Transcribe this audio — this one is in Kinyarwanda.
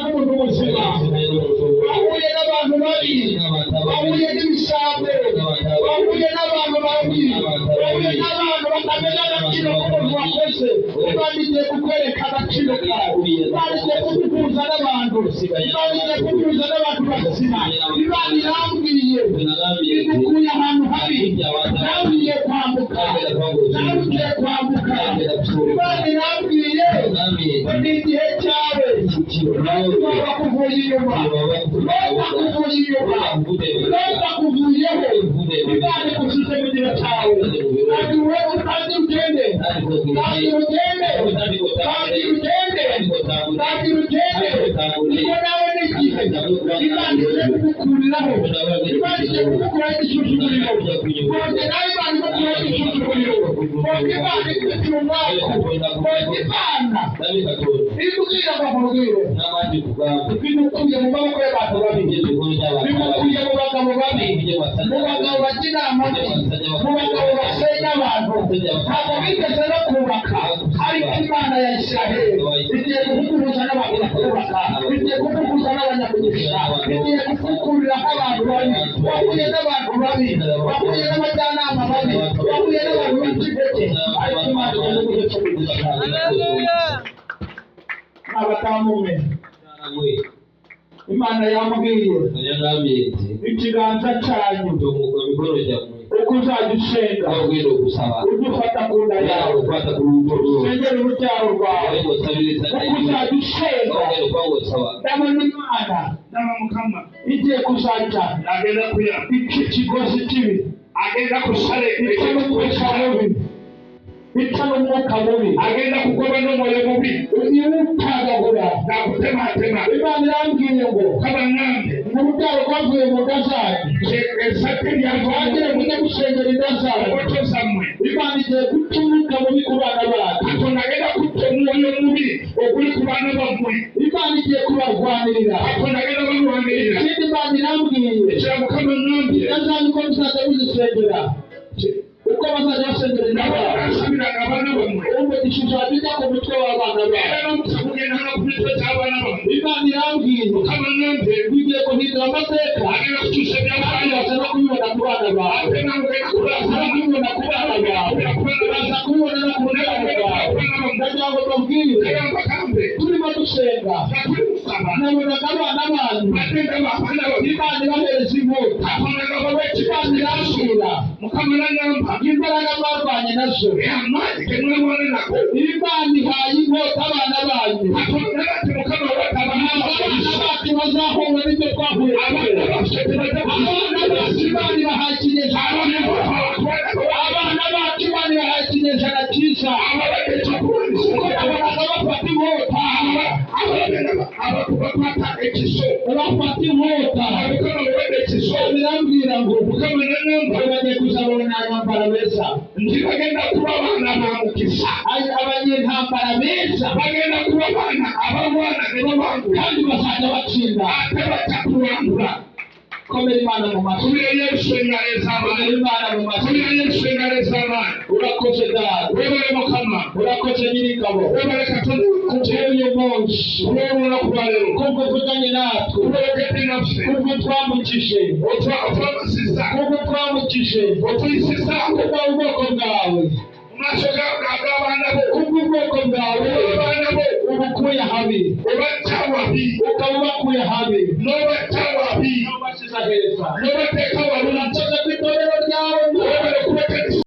N'umuntu muzima wahuye n'abantu babi, wahuye n'ibisambo, wahuye n'abantu babi, wahuye n'abantu batamenya agaciro k'umuntu wakoze. Imana igiye kukwereka agaciro kawe. Imana igiye kuguhuza n'abantu. Imana igiye kuguhuza n'abantu bazima. Imana irambwiye, igukuye ahantu habi, nawe ugiye kwambuka, nawe ugiye kwambuka. Imana irambwiye ngo ni igihe cyawe. Bakuvuye inyuma, bakuvuye inyuma, bakuvuyeho. Imana igushyize mu gihe cyawe. Kandi wowe utangira ugende, tangira ugende, tangira ugende, tangira ugende, kuko nawe ni igihe Imana igiye kugukuriraho. Imana igiye kugukuraho igisuzuguriro. Bonge nawe Imana igukuraho igisuzuguriro. Bonge Imana ikwitira umwaku. Bonge Imana imbwira ngo nkubwire, bimukuye mu maboko y'abantu babi, bimukuye mu bagabo babi, mu bagabo bajya inama mbi, mu bagabo basenya abantu. Ntabwo bigeze no kubaka, ariko Imana ya Isiraheli igiye kuguhuza n'abantu bakubaka, igiye kuguhuza n'abanyamugisha, igiye kugukuriraho abantu babi. Wahuye n'abantu babi, wahuye n'abajyanama babi, wahuye n'abantu baca intege, ariko Imana igiye kuguhesha umugisha. Abadamu mwe, Imana yambwiye Yagambye nti ikiganza cyanyu, emikono gyammwe, uko uzajya usenga, ogenda okusaba, ujye ufata ku nda yawe, okwata ku lubuto lwo, usengere urubyaro rwawe. osabiriza. Uko uzajya usenga, ogenda okuba ng'osaba, ndabona Imana Ndaba Mukama igiye kuzajya agenda kuya ica ikigozi kibi, agenda kusala ica n'umwuka mubi, ica n'umwuka mubi, agenda kugoba n'omwoyo mubi iwutagagura. Nakutematema. Imana irambwiye ngo Mukama ŋŋambye mu rubyaro rwavuye mu nda zanyu, ezzadde lyava mwagire mujye gusengera inda zanyu. mbuto zammwe. Imana igiye guca umwuka mubi ku bana banyu. Katonda agenda kutta omwoyo mubi oguli ku baana bammwe. Imana igiye kubarwanirira. Katonda agenda balwanirira. Ikindi Imana irambwiye, Ekira Mukama ŋŋambye, inda zanyu uko muzajya muzisengera, uko bazajya basengera inda nabo zanyu, basabiranga abaana bammwe, umugisha uzajya ujya ku mutwe w'abana era banyu. n'omukisa gugendanga ku mitwe gy'abaana bammwe. Imana irambwiye Mukama ŋŋambye bigiye guhindura amateka, agenda kukyusa kandi ebyafaayo, baza no kubibona ku bana bawe. Ate nawe ogenda Uraza no kulaba kubibona ku bana bawe, uraza kubibona no ku rubyaro rwawe. Ndagira ngo mbabwire, era mbagambe, turimo dusenga, nga tuli kusaba, nabonaga abana banyu, ate ndaba abaana bammwe, Imana ibahereza inkota. Katonda nga bawa Imana irambwira Mukama n'aŋŋamba imbaraga mwarwanye nazo, amaanyi ge mwalwana nago, Imana ihaye inkota abana banyu. Katonda nti Mukama wadde abaana Ntabwo abana bammwe, bacu bazahura n'ibyo twahuye abaana nabyo. baffe tebajja Abana bacu Imana ibahaye ikinyejana, abana bacu Imana ibahaye ikinyejana cyiza, ababadde ekyokulwanyisa, kuko nabonaga bafata inkota, bakwata ekiso, bafata inkota. Mukama bawadde ekiso. Imana irambwira ngo Mukama n'aŋŋamba bagiye kuzabona abambara beza, nti bagenda kuba baana ba mukisa, abanyentambara beza, bagenda kuba baana abalwana ne babangula, kandi bazajya batsinda. Ate bajja kuwangula. Komera Imana mu matwi. Kubira Yesu engalo Komera ez'amaanyi. Imana mu matwi. Kubira Yesu engalo ez'amaanyi. Urakoze Data. Webale Mukama. Urakoze Nyir'ingabo, Webale Katonda kubw'uyu munsi, olw'olunaku lwaleero, kubwo uvuganye natwe, kubw'oyogedde naffe, kubwo twambukije, otwambusizza, kubwo twambukije, otuyisizzaako kubw'ubwoko bwawe, mu maaso g'abaana bo, kubw'ubwoko bwawe, abaana bo ubukuye habi, obatta wabi, ukaba ubakuye habi, n'obatta wabi, n'ubashyize heza. N'obateeka